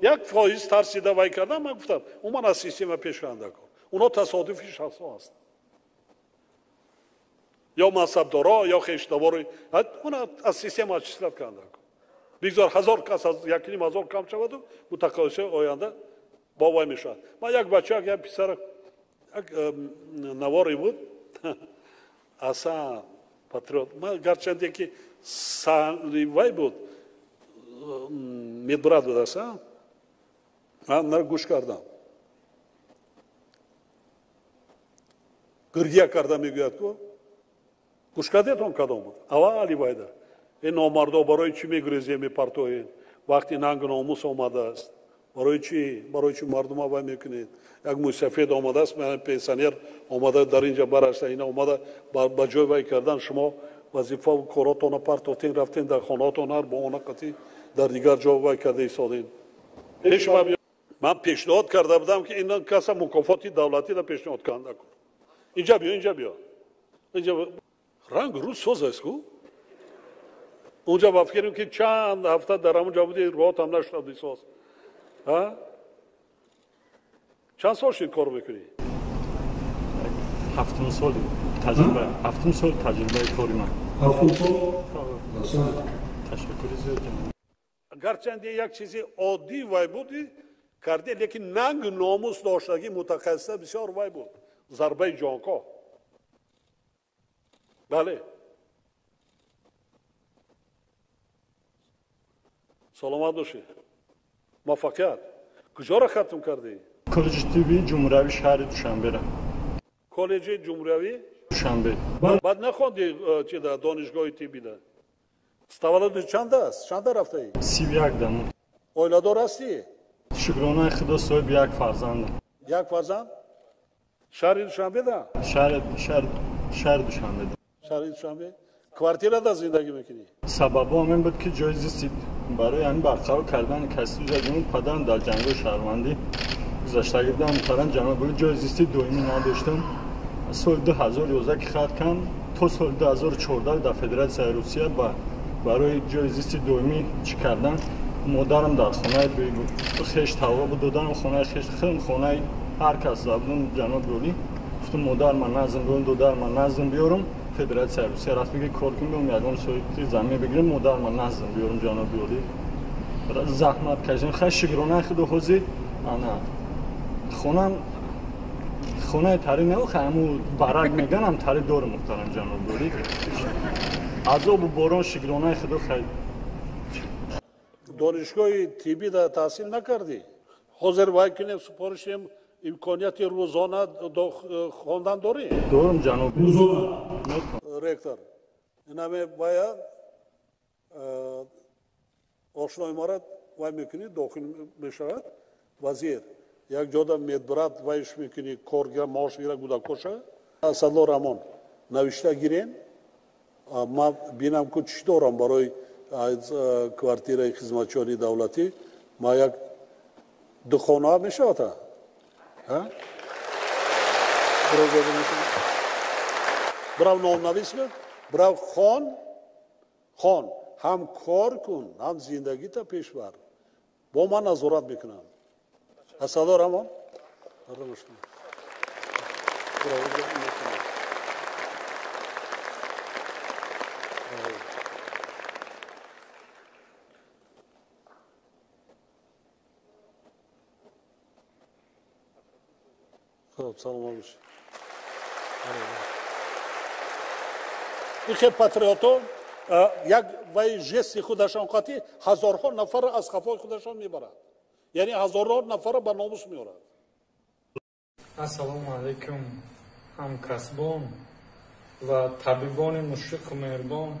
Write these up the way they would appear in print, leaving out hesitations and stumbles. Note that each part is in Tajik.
1% тарсида вай кардам, ман гуфтам, уман аз система пеш канда кун. Уно тасодуфи шахсҳо ҳастанд. Ё мансабдоро, ё хештабори, уна аз система отчислят канда кун. Бигзор 1000 кас аз 1,5 ҳазор кам шаваду мутақоисаи оянда бо вай мешавад. Ман як бача, як писара, як наворе буд, аса патриот. Ман гарчанде ки вай буд, медбрат буд аса, ман гӯш кардам. Гирдия карда мегӯяд ку, гӯш кардетон кадом буд? Аввали вайда. Ин номардо барои чӣ мегурезем, мепартоед? Вақти нангу номус омадааст. Барои чӣ? Барои чӣ мардума вай мекунед? Як мусафед омадааст, пенсионер омада дар инҷа барашта, ина омада ба ҷой вай кардан, шумо вазифа коротона партофтен, рафтен дар хонаотон, ҳар бо она қатӣ дар дигар ҷо вай карда истодем. Ман пешниҳод карда будам, ки ин каса мукофоти давлатиро пешниҳод карда кун. Инҷа биё, инҷа биё. Инҷа ранг рӯз соз аст ку? Унҷа ба фикрем ки чанд ҳафта дар ҳамон ҷо буди, роҳатам нашуда буди соз. Чанд сол шуд кор мекунӣ? 7 сол таҷриба, 7 сол таҷрибаи кори ман. 7 сол? Ташаккури зиёд. Гарчанде як чизи оддӣ вай буди, карде, лекин нанг номус доштагӣ мутахассиса бисёр вай буд. Зарбаи ҷонкоҳ. Бале. Саломат бошед. Муваффақият. Куҷоро хатм кардӣ? Коллеҷи тиббии ҷумҳуриявии шаҳри Душанберо. Коллеҷи ҷумҳуриявӣ? Душанбе. Баъд нахондӣ чи да донишгоҳи тиббида? Таваллуди чанд аст? Чанда рафтаӣ? 31 дамо. Оиладор ҳастӣ? Шукронаи Худо соҳиби як фарзандам. Як фарзанд? Шаҳри Душанбеда? Шаҳри Душанбеда. Шаҳри Душанбе? Квартирада зиндагӣ мекунӣ? Сабабо ҳамин буд ки ҷои зисти барои ҳамин барқарор кардани касби зиндагӣ падарам дар ҷангҳои шаҳрвандӣ гузаштагӣ будам, муҳтарам ҷаноби олӣ ҷои зисти доимӣ надоштам. Соли 2011 ки хат кардам, то соли 2014 дар Федератсияи Русия барои ҷои зисти доимӣ чӣ кардан, модарам дар хонаи хеш тавба буд, додарам хонаи хеш, худам хонаи ҳар кас будам ҷаноби олӣ. Гуфтам модар ман наздим биёрам, додар ман наздим биёрам, Федератсияи Русия рафт бигир кор кунем, ягон соҳиби замин бигирем, модар ман наздим биёрам ҷаноби олӣ. Заҳмат кашидем, хай шукронаи Худо ҳозир ана хонам хонаи тари не, хай ҳаму барак меганам тари дорам муҳтарам ҷаноби олӣ. Азобу борон шукронаи Худо хай. Донишгоҳи тиббӣ да таҳсил накардӣ? Ҳозир вай кунем, супоришем, имконияти рӯзона хондан дорӣ? Дорам ҷаноб. Рӯзона? Ректор, инаме бая ошнои мара вай мекунӣ, дохил мешавад вазир. Як ҷода медбрат вайш мекунӣ, коргира, маош гира, гудакоша. Асадло Рамон, навишта гирем, ман бинам ку чӣ дорам барои квартираи хизматчиёни давлатӣ. Ма як ду хона мешавад? Брав номнавис кун, брав хон, хон, ҳам кор кун, ҳам зиндагита пеш бар. Бо ман назорат мекунам. Асадло Рамон? Хуб, саломат бошед. Ин хел патриотҳо як вай жести худашон қатӣ ҳазорҳо нафарро аз хафои худашон мебарад. Яъне ҳазорҳо нафарро ба номус меорад. Ассалому алайкум ҳамкасбон ва табибони мушфиқу меҳрибон.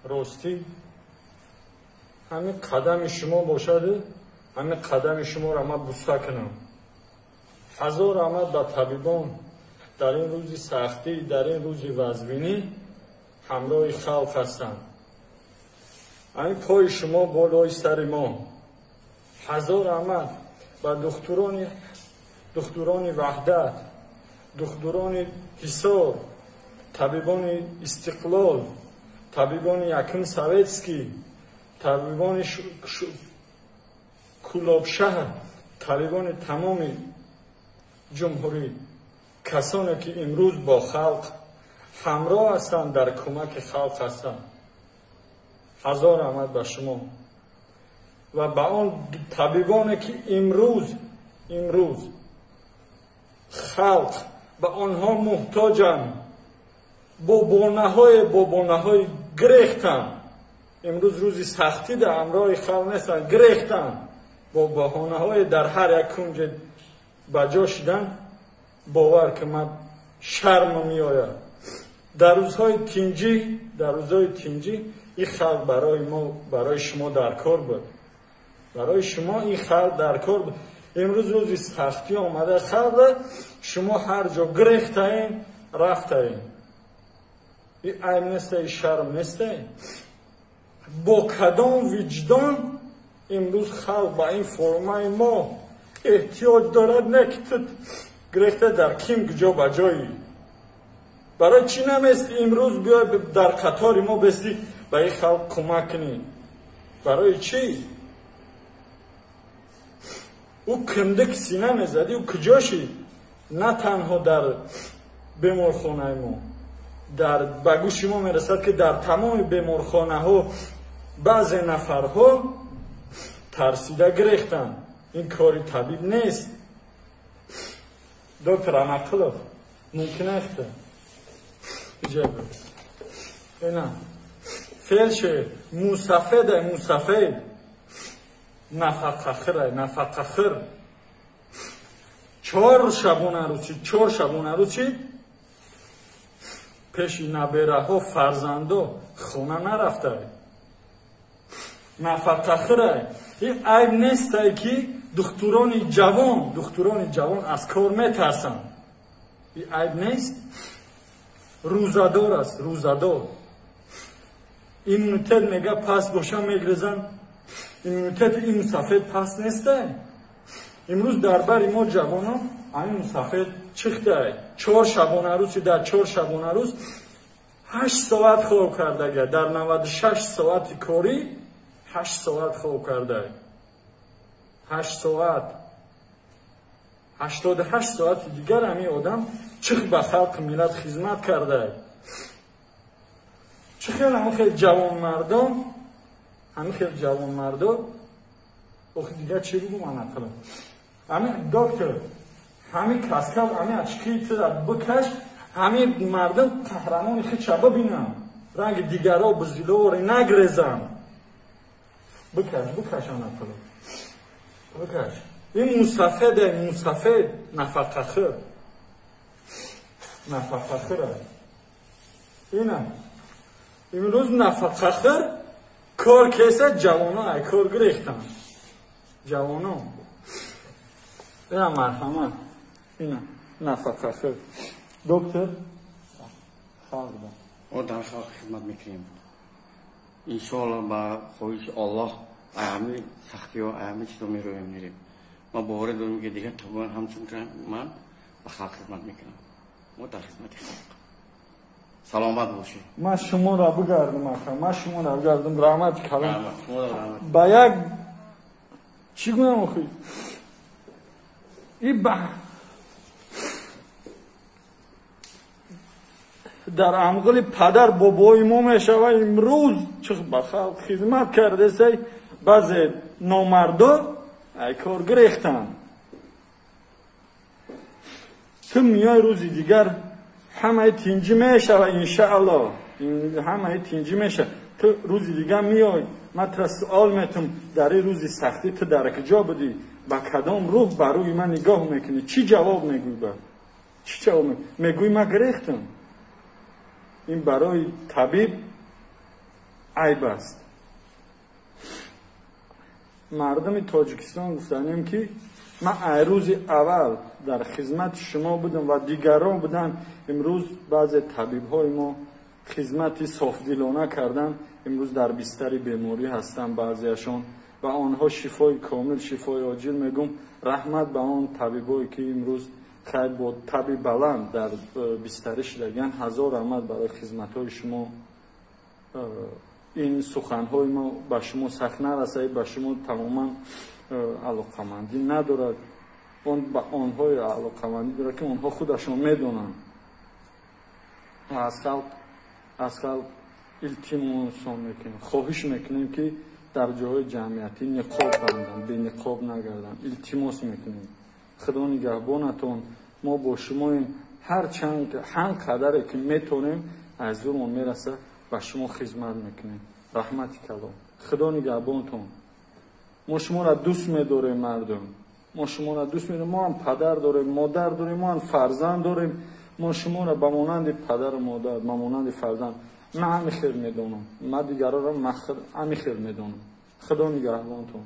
Ростӣ ҳамин қадами шумо бошад, ҳамин қадами шуморо ман буста кунам. Ҳазор раҳмат ба табибон дар ин рӯзи сахтӣ, дар ин рӯзи вазбинӣ ҳамроҳи халқ ҳастанд. Ҳамин пои шумо болои сари мо. Ҳазор раҳмат ба духтурони Ваҳдат, духтурони Ҳисор, табибони Истиқлол, табибони Якум Советский, табибони Кӯлоб шаҳр, табибони тамоми ҷумҳурӣ, касоне ки имрӯз бо халқ ҳамроҳ ҳастанд, дар кӯмаки халқ ҳастанд. Ҳазор раҳмат ба шумо ва ба он табибоне ки имрӯз халқ ба онҳо муҳтоҷанд, бо баҳонаҳои гирехтанд. Имрӯз рӯзи сахтӣ дар ҳамроҳи халқ нестанд, гирехтанд, бо баҳонаҳои дар ҳар як кунҷ ба ҷо шудан. Бовар ки ман шарм меояд. Дар рӯзҳои тинҷӣ ин халқ барои мо, барои шумо дар кор буд. Барои шумо ин халқ дар кор буд. Имрӯз рӯзи сахтӣ омада халқ, шумо ҳар ҷо гирехтаем, рафтаем. Ин айб нест, ин шарм нест. Бо кадом виҷдон имрӯз халқ ба ин формаи мо эҳтиёҷ дорад, не ки ту гирехта дар ким ҷо ба ҷои. Барои чӣ намести имрӯз биёй дар қатори мо бести ба ин халқ кӯмак кунӣ? Барои чӣ? Ӯ киндик сина мезадӣ, ӯ куҷо шид? На танҳо дар беморхонаи мо, дар ба гӯши мо мерасад ки дар тамоми беморхонаҳо баъзе нафарҳо тарсида гирехтанд. Ин кори табиб нест. Доктор Анақилов мумкин аст ина фелшер мусафеда мусафед нафақахир нафақахир 4 шабонарӯзӣ пеши набераҳо фарзандо хона нарафта нафақахир. Ин айб нестай ки духтурони ҷавон аз кор метарсанд. Ин айб нест. Рӯзадор аст, рӯзадор. Иммунитет мега пас боша мегрезанд. Иммунитети ин мусафед пас нестай. Имрӯз дар бари мо ҷавонон ҳамин мусафед чихтай. 4 шабонарӯз дар 4 шабонарӯз 8 соат хоб кардага. Дар 96 соати корӣ 8 соат хоб карда. 8 соат. 88 соати дигар ҳамин одам чих ба халқи миллат хизмат карда. Чӣ хел ҳамин хел ҷавонмардон, охи дигар чӣ бигӯм Анақилов? Ҳамин доктор, ҳамин каскал, ҳамин очкии тира бикаш, ҳамин мардум қаҳрамони хича бибинам. Ранги дигаро бузиловори нагрезам. Бикаш Анақилов. Бикаш. Ин мусафеде, мусафед нафақахир. Нафақахир. Ина. Имрӯз нафақахир кор кеса ҷавоно ай кор гирехтанд. Ҷавоно. Ина марҳамат. Ина нафақахир. Доктор халқ. Мо дар халқ хидмат мекунем. Иншоаллоҳ ба хоҳиши Аллоҳ ҳамин сахтиҳо, ҳамин чизо мероем мерем. Ма боварӣ дорем ки дигар табибон ҳамчун ман ба халқ хидмат мекунам. Мо дар хидмати халқ. Саломат бошед. Ман шуморо бигардам, ака. Ман шуморо бигардам. Раҳмат калом. Ба як чӣ гӯям охи? И ба дар амғили падар бобои мо мешава имрӯз чӣ ба халқ хизмат кардесай баъзе номардо ай кор гирехтанд. Ту миёй рӯзи дигар ҳамаи тинҷӣ мешава иншааллоҳ. Ҳамаи тинҷӣ мешава. Ту рӯзи дигар миёй, ман тура суол метум дар ин рӯзи сахтӣ ту дар куҷо будӣ? Ба кадом рӯҳ ба рӯи ман нигоҳ мекунӣ? Чӣ ҷавоб мегӯй ба? Чӣ ҷавоб мегӯй? Ман гирехтам. Ин барои табиб айб аст. Мардуми Тоҷикистон гуфтанем ки ман ай рӯзи аввал дар хизмати шумо будам ва дигарон буданд. Имрӯз баъзе табибҳои мо хизмати софдилона карданд. Имрӯз дар бистари беморӣ ҳастанд баъзеашон ва онҳо шифои комил, шифои оҷил мегӯм. Раҳмат ба он табибое ки имрӯз хайр бо таби баланд дар бистарӣ шудаган. Ҳазор раҳмат барои хизматҳои шумо. Ин суханҳои мо ба шумо сахт нарасад, ба шумо тамоман Алоқамандӣ надорад. Он ба онҳое алоқамандӣ дорад, ки онҳо худашон медонанд. Аз халқ илтимосон мекунем, хоҳиш мекунем, ки дар ҷойҳои ҷамъиятӣ ниқоб банданд, бениқоб нагарданд. Илтимос мекунем. Худо нигаҳбонатон, мо бо шумоем. Ҳар чанд ҳар қадаре ки метонем, аз зӯрмон мераса, ба шумо хизмат мекунем. Раҳмати калом, Худо нигаҳбонтон. Мо шуморо дӯст медорем, мардум, мо шуморо дӯст медорем. Мо ҳам падар дорем, модар дорем, мо ҳам фарзанд дорем. Мо шуморо ба монанди падару модар, ба монанди фарзанд ман ҳами хел медонам. Ман дигароро ҳами хел медонам. Худо нигаҳбонтон.